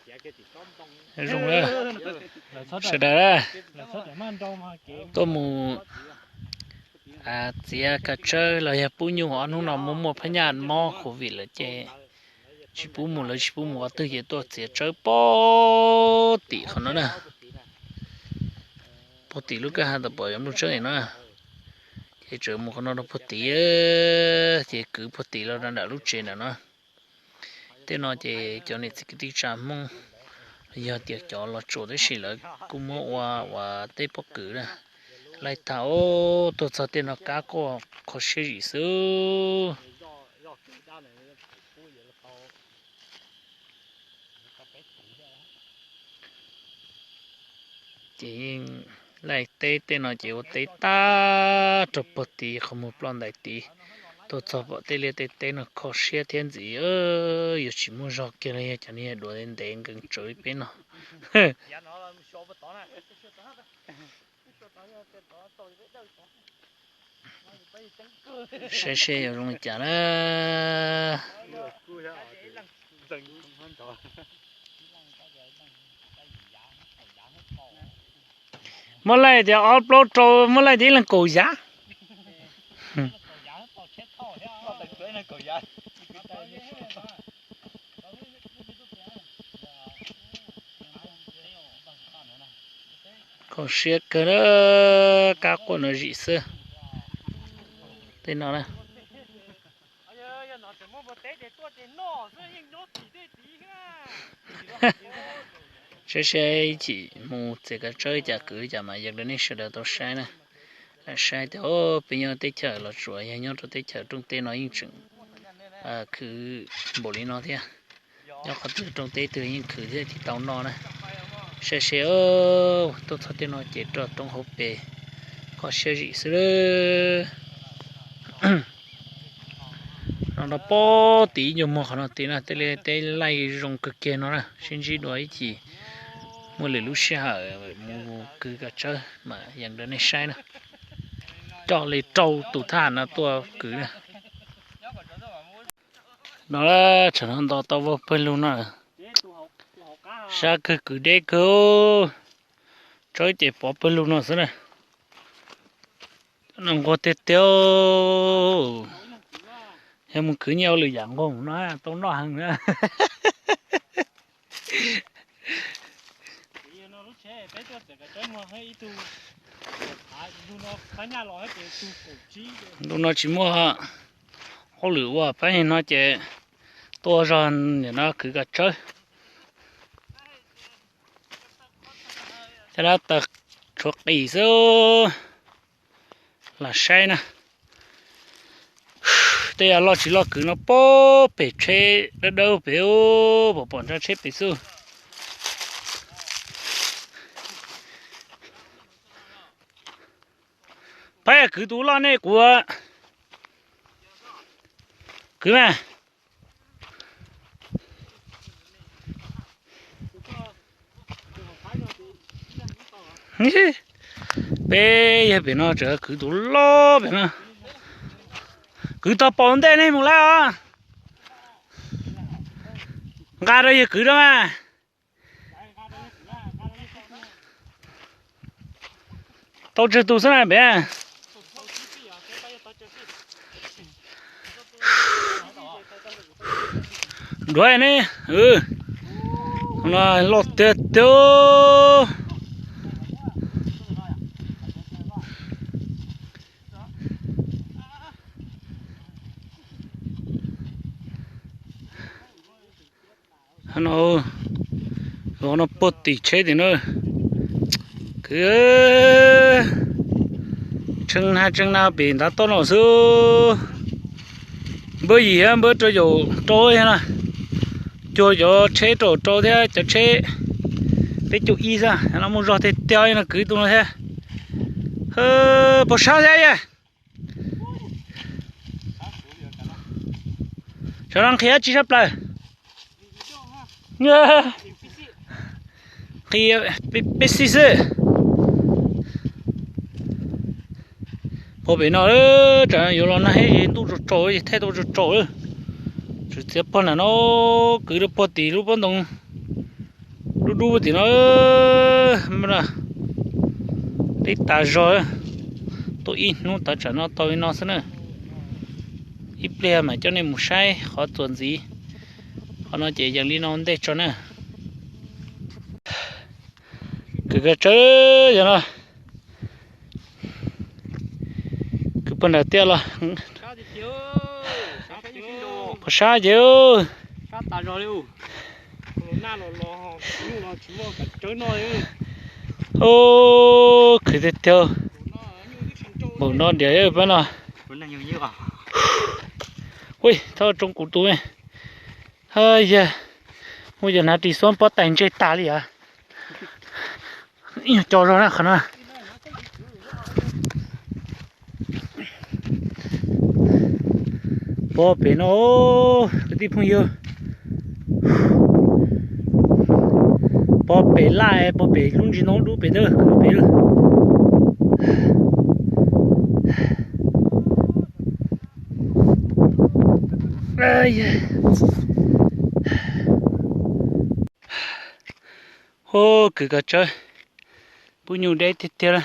Zoo sawv daws tuaj mus txiav kav tsawb los yog pub nyuj ob hnub no muaj muaj phab nyaj mob covid lawm ces tsis pub mus, lawv tsis pub mus qhov twg ces tuaj txiav tsawb pog tim qhov no na. Pog tim lub kwj ha tau pom yuav nplooj tsawb no, ces tseem mus qhov no rau pog tim, ces kwv pog tim los rau nram lub tsev nram no. Tej no ces cov niam txiv kwv tij tsa Hmoob los yog tias cov los tsuas tab sis lawv kuj muab ua ua teb pob kws na. Laij tag, tuaj txog tej no kab quaj kho siab zim xwb. Ces yeej laij teb tej no ces ua teb tag rau pog tid qhov muag ploj ntais tid. Tuaj txog pom tej liaj tej teb no kho siab thiab ntxiv, yuav tsis muaj zog kiag li, yog cov niag duav ntev nkees tsawv li peb no. Saib seb yuav zoo li cas na. Muab laij tias ob plaub rau, muab laij tias ib leeg kaum yav. Kho siab kawg, kab quaj no zim xwb. Tej no na. Saib seb ib chim mus txiav kav tsawb cas kwv cas mas yeej rau nej sawv daws tau saib na. Lam saib tias peb nyob teb chaws Los Tsuas yog nyob rau teb chaws rooj teb no yeej tseem khwv npaum li no thiab. Nyob qhov twg rooj teb twg yeej khwv thiab tsis tau noj na. Saib seb, tuaj txog tej no ces rau roob hauv pes kho siab zim xwb. No rau pog tid ncua muag qhov no tid na, tej liaj tej laij zoo kawg kiag no na, sib ntsib dua ib chim muaj lwm lub sij hawm mus kwv kav tsawb mas yeej rau nej saib na. Coj li rau tus thab ham no tuaj kwv na. No, tsam no nto tau vau pawg lug no, sab kawg kwv deb kawg, tsawb ces pov pawg lug no xwb na. No nquag tiag tiag, yog mus khwv nyiaj ua lwm yam nquag mus no tau noj heev na. Ntu no tsis muaj hauj lwm ua pab no ces tuaj zog nim no khwv kav tsawb. Caj dab taws tshuav qis xwb. Lam saib na. Tej yam loj tsis loj kwv no pog pem tsheb dawb dawb pem, pom pom nrab tsheb pem xwb. Pab kwv tus loj nej kuv kwv mas. Peb yog pem no tseem kwv tus loj pem no. Kwv tog paus ntej nej mus lawm os. Nqa rau yawg kwv rau mas. Tau tsawg tus xwb na pem? Duav ne, no loj tiag tiag. No, no puag tim tsheb tim no, kwv tshee na tshee na pem ntav toj no xwb. Npawb yim npawb rau yaum rau na, cuag cov tsheb rau rau thiab cov tsheb peb caug ib xwb no muaj zog tiag tiag no kwv tus no thiab. Puas sab thiab yog? Tsam no nqhis tsis sab plaws. Nqhis peb xib xwb. Puag pem no, tsam yuav los nag thiab ntuj tsaus tsaus ces thaij tau tsaus tsaus. Tsis txiav puag nram no, kwv rau puag tim lub pob ntoo. Dub dub tim no, deb tas zog. Tuaj ib hnub tawm tsam no tau li no xwb na. Ib pliag mam coj nej mus saib qhov txuas ntxiv. Qhov no ces yees li no ntej tso na. Kwv Kav Tsawb yog no. Kwv puag nram tiaj los. Puas sab ces. Kwv tiag tiag. Npaum no diam pab no. Ui, thov tsoo kuv tus me. Yog, muaj yog hnav ris xuab pob tais ntseg tag li as. Ib nyuag co zog na qhov no. Pog pem no, kwv tij phooj ywg. Pog pem laj, pog pem lub ntsis ntoo dub pem ntawd, kwv pem lawm. Hu, Kwv Kav Tsawb, pub nyuj deb tiag tiag.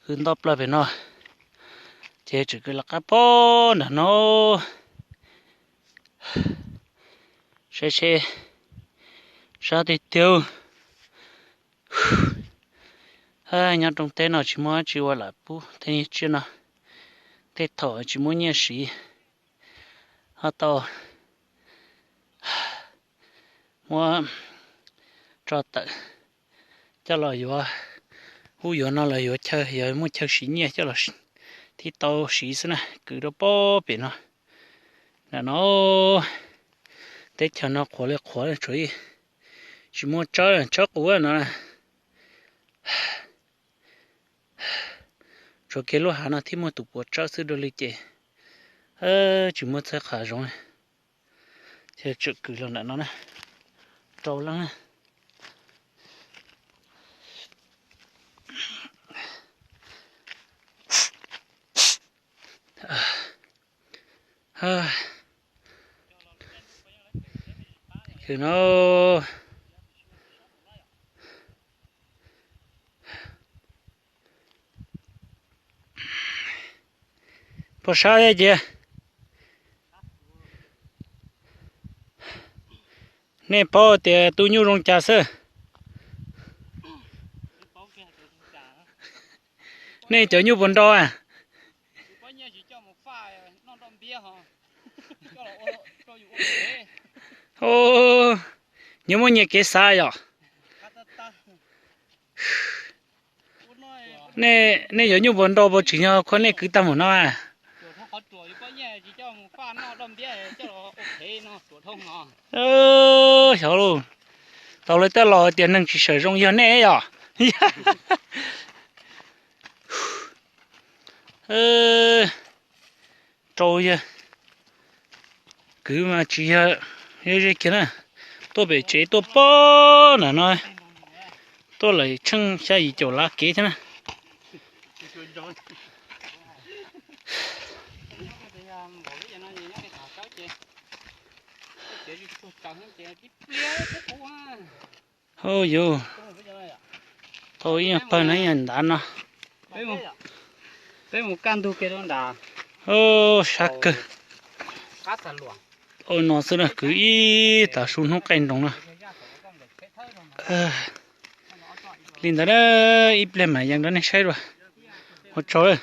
Kwv nto plaws pem no, ces tseem kwv lawv qab pob nram no. Saib seb, sab tiag tiag. Nyob rooj teb no tsis muaj dab tsi ua lam pub tej tsiaj no, tej thaum tsis muaj nyiaj siv, ho tau muab tso tawm coj los yuav ub yuav no los yuav chaw, yog muaj chaw siv nyiaj coj los thiaj tau siv xwb na. Kwv rau pob pem no, nram no, teb chaws no qhuav li qhuav tsuas tsis muaj tsawb, tsawb qus no. Tsuas kiag lub hav no thiaj muaj tus puav tsawb xwb, dua li ces tsis muaj txhawb qhov zoov. Ces tseem kwv los nram no na, rau leej na. Kwv no, puas sab thiab ces. Nej paub tias tu nyuj zoo cas xwb? Nej cov nyuj puas nrau a? Nyob muaj nyias kev xav yom. Nej cov nyuj puas nrau puas tseem yog khuab nej kwv tag mus no a? Xyov lauj, tau lawv tej laus tias neeg tsis sawm zoo yog nej yom. Rau yawg kwv mas tsis yog ze kiag na. Tuaj pem tsev tuaj pob nram no, tuaj lawm tsheej xya yim caum lav kev thiab na. Hauj yus, tau ib nyuag pawg no ib nyuag ntav no. Peb mus kaj ntug kiag rau nram. Sab kawg. Ua no xwb na, kwv ib tag su hnub qaij nroos na. Li ntawd na, ib pliag mam yees rau nej saib dua. Ua tsaug.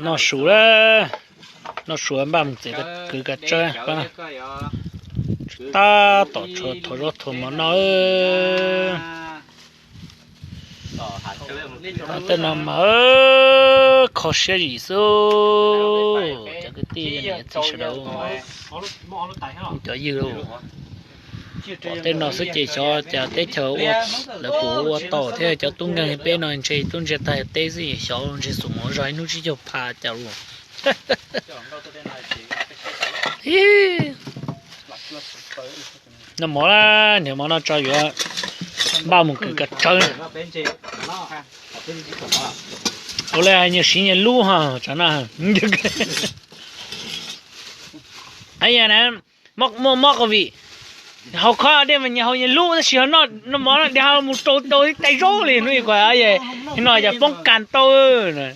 Noj su, noj su npaj mus txiav kwv kav tsawb pab. Tab tom thua zaub thua mov noj. Tej no mas kho siab zim xwb. Cov kwv tij niam txiv sawv daws, cov ywg, pom tej no xwb ces xyov cas teb chaws ua, lawv kuj ua tau thiab. Cov tub nkeeg peb no ntshe tub ntsia tag teb xwb xyov ntshe xus mov zog ib hnub tsib caug phav cas los. Noj mov, niam mov no tso yuav npaj mus kwv kav tsawb. Ua li nyias siv nyias lub ho tsam no. Muaj mob COVID, haus khob dej mas nyias haus nyias lub, tab sis ho noj mov no dej ho mus rau rau ib tais zaub li hnub ib ko, no yog poob kas tau na.